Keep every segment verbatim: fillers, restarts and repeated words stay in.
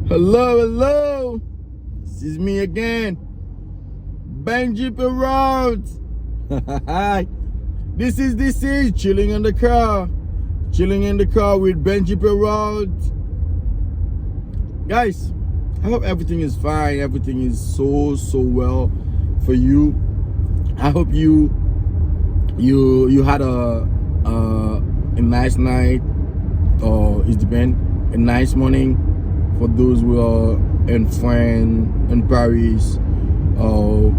Hello, hello. This is me again. Benji Peralt. This is this is chilling in the car. Chilling in the car with Benji Peralt. Guys, I hope everything is fine. Everything is so so well for you. I hope you you you had a a, a nice night, or it depend, a nice morning for those who are in France, in Paris, or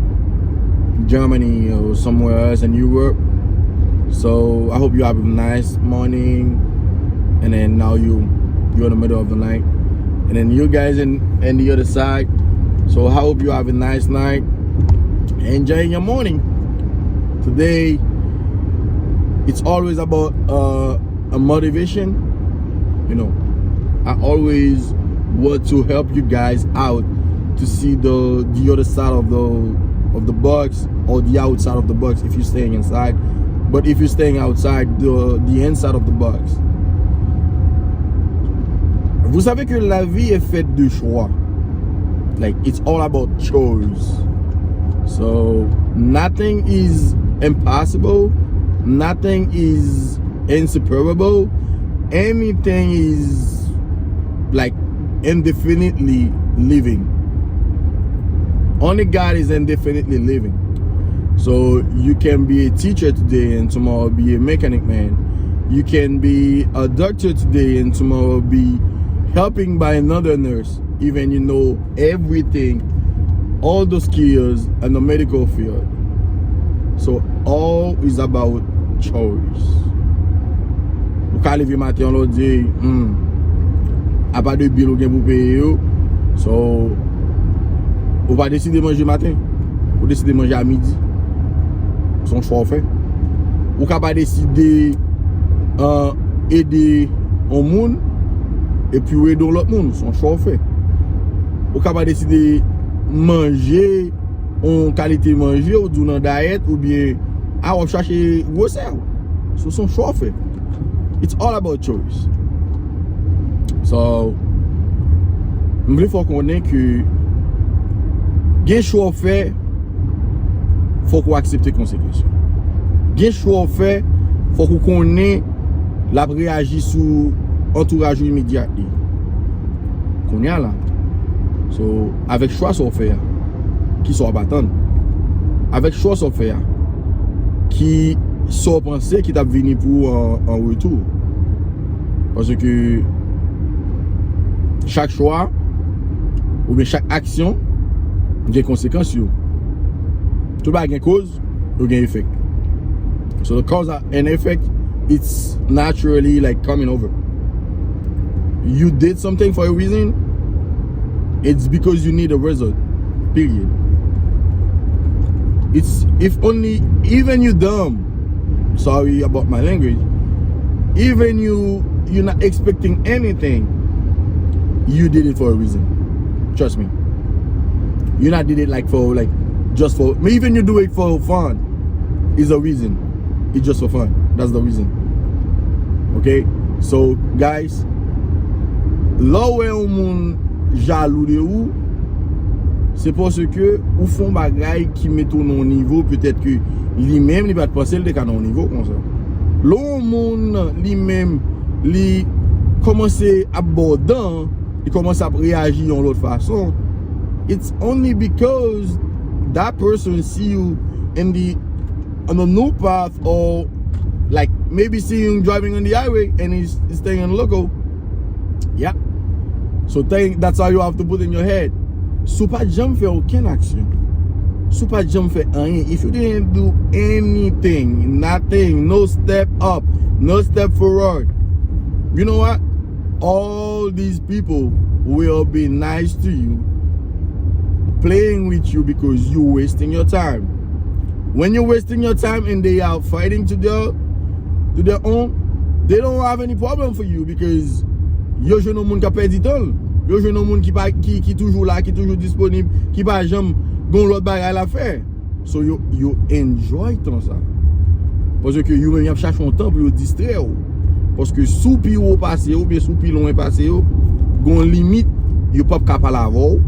Germany, or somewhere else in Europe. So I hope you have a nice morning, and then now you you're in the middle of the night, and then you guys in in the other side. So I hope you have a nice night, enjoying your morning. Today, it's always about uh, a motivation. You know, I always want to help you guys out to see the the other side of the of the box, or the outside of the box if you're staying inside. But if you're staying outside, the the inside of the box. Vous savez que la vie est faite de choix. Like, it's all about choice. So nothing is impossible. Nothing is insuperable. Anything is, like, indefinitely living. Only God is indefinitely living. So you can be a teacher today and tomorrow be a mechanic man. You can be a doctor today and tomorrow be helping by another nurse, even you know everything, all the skills in the medical field. So all is about choice. Ou ka leve maten an lè w di, hmm, apa de bil ou gen pou peye yo, so, ou pa deside manje maten, ou deside manje a midi. Se yon chwa w fè. Ou ka pa deside uh, ede yon moun epi ou ede yon lòt moun. Se yon chwa w fè. Ou ka pa deside manje yon kalite manje, ou di w nan dayèt, oubyen a w ap chache gwosè w. So, se yon chwa w fè. It's all about choice. So, m vle fè w konnen ke gen chwa w fè, fòk ou aksepte konsekans yo. Gen chwa w fè, fòk ou konnen l ap reyaji sou antouraj ou imedyatman. Kounye a la. So, avèk chwa sa w fè a, ki sa w ap atann? Avèk chwa sa w fè a, ki sa w panse ki t ap vini pou ou an, an retou? Paske chak chwa oubyen chak aksyon gen konsekans yo. Tout bagay gen koz, yo gen efè. So the cause and effect, it's naturally, like, coming over. You did something for a reason. It's because you need a result. Period. It's if only even you dumb. Sorry about my language. Even you you're not expecting anything. You did it for a reason. Trust me. You not did it like for, like, just for me. Even you do it for fun. Is a reason. It's just for fun. That's the reason. Okay? So, guys, lè w wè yon moun jalou de ou, se paske ou fè yon bagay ki mete w nan yon nivo, petèt ke li menm, li pa t panse l te ka nan yon nivo konsa. Lè yon moun, li menm, li kòmanse ap ba w dan, li kòmanse ap reyaji yon lòt fason, it's only because that person see you in the on a new path, or, like, maybe see you driving on the highway and he's, he's staying local. Yeah. So think that's how you have to put in your head. Si w pa t janm fè okenn aksyon, si w pa t janm fè anyen, if you didn't do anything, nothing, no step up, no step forward, you know what? All these people will be nice to you, playing with you because you wasting your time. When you're wasting your time and they are fighting to their to their own, they don't have any problem for you because yo jwenn yon moun k ap pèdi tan l. Yo jwenn yon moun ki pa ki, ki toujou la, ki toujou disponib, ki pa janm gon lòt bagay l ap fè. So yo, yo enjoy tan sa. Paske yo menm y ap chache yon tan pou yo distrè w. Paske si w pi wo pase yo, oubyen si w pi lwen pase yo, gon limit yo p ap ka pale avè w.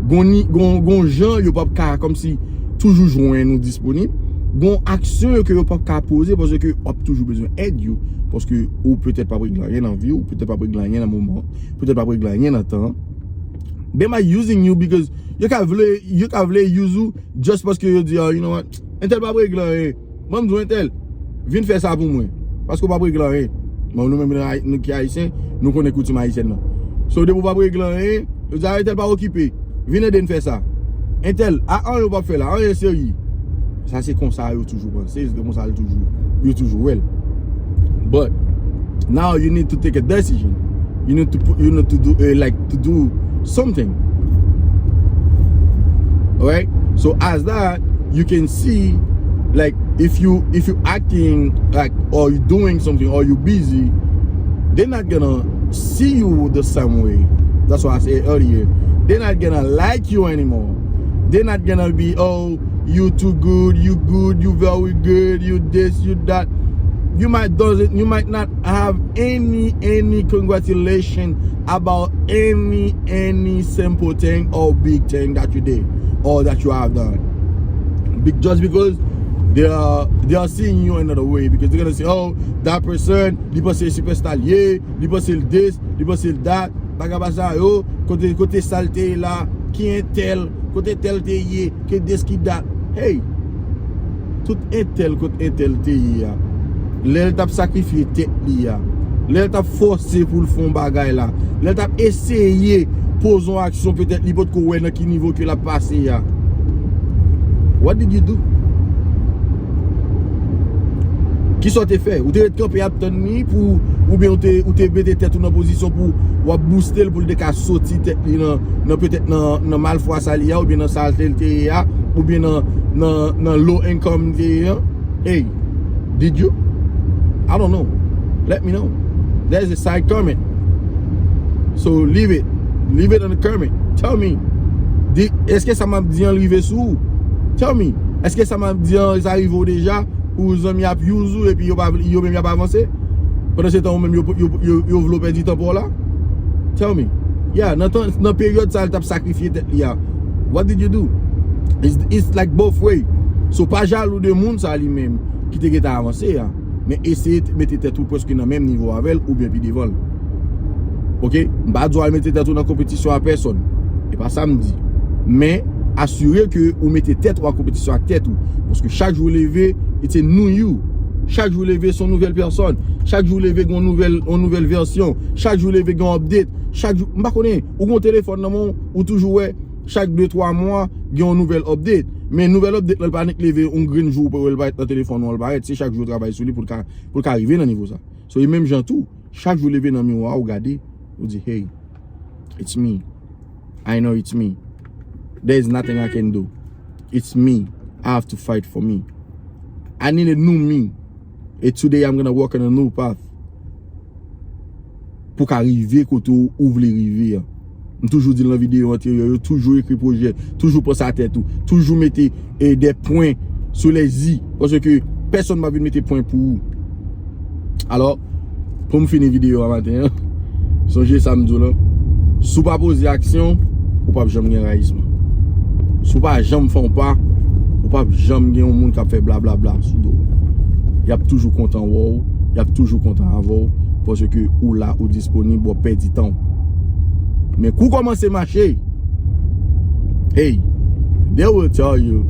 Gon ni, gon, gon jan yo p ap ka kòmsi toujou jwenn ou disponib. Gon aksyon yo ke yo p ap ka poze paske w ap toujou bezwen èd yo. Paske ou petèt p ap regle anyen nan vi w, petèt p ap regle anyen nan moman, petèt p ap regle anyen nan tan. They might using you because yo ka vle, yo ka vle use ou just paske yo di, "Oh, you know what? Entèl p ap regle anyen. Ban m di w entèl. Vin fè sa pou mwen." Paske w p ap regle anyen. Bon, nou menm nou, nou ki ayisyen, nou konnen koutim ayisyèn nan. So, depi w p ap regle anyen, yo di, "Ah, entèl pa okipe. Vin ede n fè sa." Entèl, a anyen w p ap fè la, anyen serye. Sa se konsa yo toujou panse, se konsa yo toujou, yo toujou wè l. But now you need to take a decision. You need to put, you need to do, uh, like, to do something. Right? So as that, you can see, like, if you, if you acting like, or you doing something, or you busy, they're not gonna see you the same way. That's why I said earlier, they're not gonna like you anymore. They're not gonna be, "Oh, you too good, you good, you very good, you this, you that." You might doesn't, you might not have any, any congratulation about any, any simple thing or big thing that you did or that you have done. Be-, just because they are, they are seeing you another way, because they're gonna say, "Oh, that person, li panse l superstar li ye, li panse l this, li panse l that." Bagay sa yo, kote, kote sa l te ye la, ki entèl, kote tèl te ye, ki this, ki that. Hey, tout entèl kot entèl te ye a, lè l t ap sakrifye tèt li a, lè l t ap fòse pou l fè yon bagay la, lè l t ap eseye poze yon aksyon, petèt li potko wè nan ki nivo ke l ap pase a. What did you do? Kisa w te fè? Ou te ret kanpe ap tann li pou, oubyen ou te, ou te mete tèt ou nan pozisyon pou w ap booste l pou l te ka soti tèt li nan, nan petèt nan, nan malfwa sa li a, oubyen nan sa l te ye a, oubyen nan, nan, nan low income li te ye a? Hey, did you? I don't know. Let me know. There's a side comment. So leave it. Leave it in the comment. Tell me. Di, èske sa m ap di an rive sou ou? Tell me. Èske sa m ap di an sa rive w deja? Ou zanmi ap use ou epi yo pa vle, yo menm y ap avanse? Pandan se tan ou menm yo, yo, yo, yo vle w pèdi tan pa w la? Tell me. Yeah, nan tan, nan peryòd sa l t ap sakrifye tèt li a. What did you do? It's, it's like both way. So pa jalou de moun sa li menm ki te gentan avanse a. Men eseye t-, mete tèt ou prèske nan menm nivo avè l oubyen pi devan l. Oke? M pa di w al mete tèt ou nan konpetisyon a pèsòn. E pa sa m di. Men asire ke ou mete tèt ou an konpetisyon ak tèt ou. Paske chak jou w leve, it's a new you. Chak jou w leve, se yon nouvèl pèsòn. Chak jou w leve, gen yon nouvèl, yon nouvèl vèsyon. Chak jou w leve, gen yon update. Chak jou, m pa konnen, ou gen yon telefòn nan men w, ou toujou wè, chak de twa mwa, gen yon nouvèl update. Men nouvèl update lan, l pa nik leve yon grenn jou, ou pa wè l parèt nan telefòn ou an, l parèt. Se chak jou w travay sou li pou l ka, pou l ka rive nan nivo sa. So, e menm jan tou, chak jou w leve nan miwa a, ou gade, ou di, "Hey, it's me. I know it's me. There is nothing I can do. It's me. I have to fight for me. I need a new me. And today I'm gonna walk on a new path." Pou ka rive kote w, ou vle rive an. M toujou di l nan videyo anteryè, yo toujou ekri pwojè, toujou panse a tèt ou, toujou mete, e, de pwen sou les i, paske pèsòn pa vin mete pwen pou ou. Alò, pou m fini videyo a maten an, sonje sa m di w lan, si w pa poze aksyon, ou p ap janm gen rayisman. Si w pa janm fè yon pa, ou p ap janm gen yon moun k ap fè blablabla sou do w. Y ap toujou kontan wè w, y ap toujou kontan avè w, paske ou la, ou disponib, w ap pèdi tan w. Men kou w kòmanse mache, hey, they will tell you,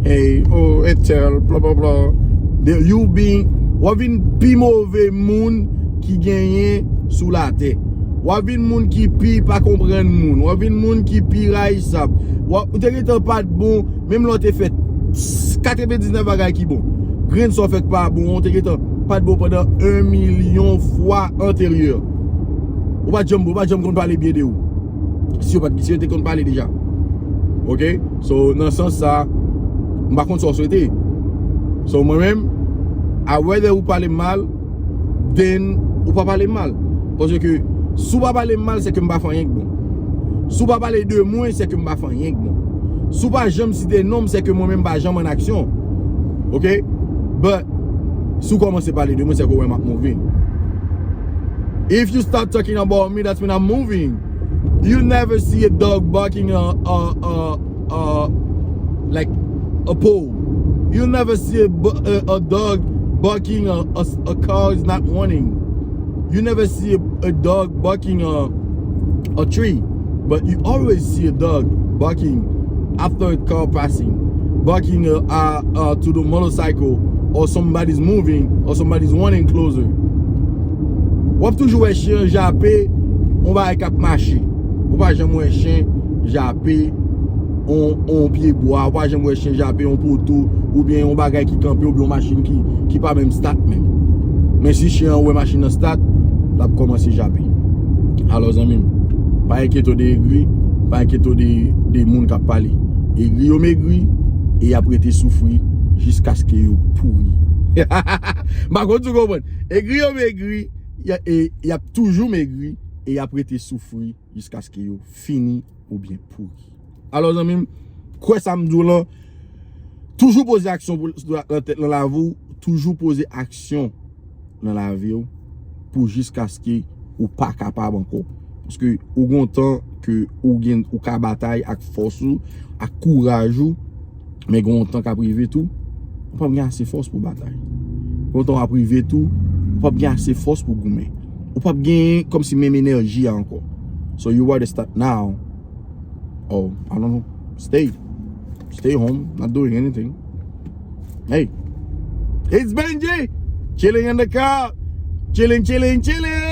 hey, oh, entèl, bla, bla, bla. They, you being, w ap vin pi move moun ki genyen sou latè. W ap vin moun ki pi pa konprann moun. W ap vin moun ki pi rayisab. W ap, ou te gentan pa t bon, menm lè w te fè katrevendiznèf bagay ki bon. Grenn sa w fè k pa bon an, ou te gentan pa t bon pandan yon milyon fwa anteryè. Ou pa t janm bon, ou pa t janm konn pale byen de ou. Si yo pa t, si yo te konn pale deja. Oke? So, nan sans sa, m pa konn sa w swete. So, mwen menm, I rather ou pale m mal, then ou pa pale m mal. Paske si w pa pale m mal, se ke m pa fè anyen k bon. Si w pa pale de mwen, se ke m pa fè anyen k bon. Si w pa janm site non m, se ke mwen menm m pa janm an aksyon. Oke? But, si w kòmanse pale de mwen, se ke w wè m ap move. If you start talking about me, that's when I'm moving. You never see a dog barking a, a, a, a like a pole. You never see a, bu- a, a dog barking a, a, a car is not warning. You never see a, a dog barking a, a tree, but you always see a dog barking after a car passing, barking uh, uh, uh, to the motorcycle or somebody's moving or somebody's running closer. W ap toujou wè chen an jape yon bagay k ap mache. Ou pa janm wè chen jape yon, yon pye bwa, ou pa janm wè chen jape yon poto, oubyen yon bagay ki kanpe, oubyen yon machin ki, ki pa menm stat menm. Men si chen an wè machin nan stat, l ap kòmanse jape. Alò zanmi m, pa enkyete w de egri, pa enkyete w de, de moun k ap pale. Egri yo megri, e y ap rete soufri jiskaske yo pouri. M pa konn si w konprann. Egri yo megri, y a- e y ap toujou megri, e y ap rete soufri jiskaske yo fini oubyen pouri. Alò zanmi m, kwè sa m di w lan, toujou poze aksyon pou- nan tèt nan lavi w, toujou poze aksyon nan lavi w pou jiskaske ou pa kapab ankò. Paske ou gon tan ke ou gen ou ka batay ak fòs ou, ak kouraj ou, men gon tan k ap rive tou, ou p ap gen ase fòs pou batay. Gon tan w ap rive tou, ou p ap gen ase fòs pou goumen. Ou p ap gen kòmsi menm enèji a ankò. So you rather stop now or I don't know, stay. Stay home, not doing anything. Hey, it's Benji. Chilling in the car. Chilling, chilling, chilling.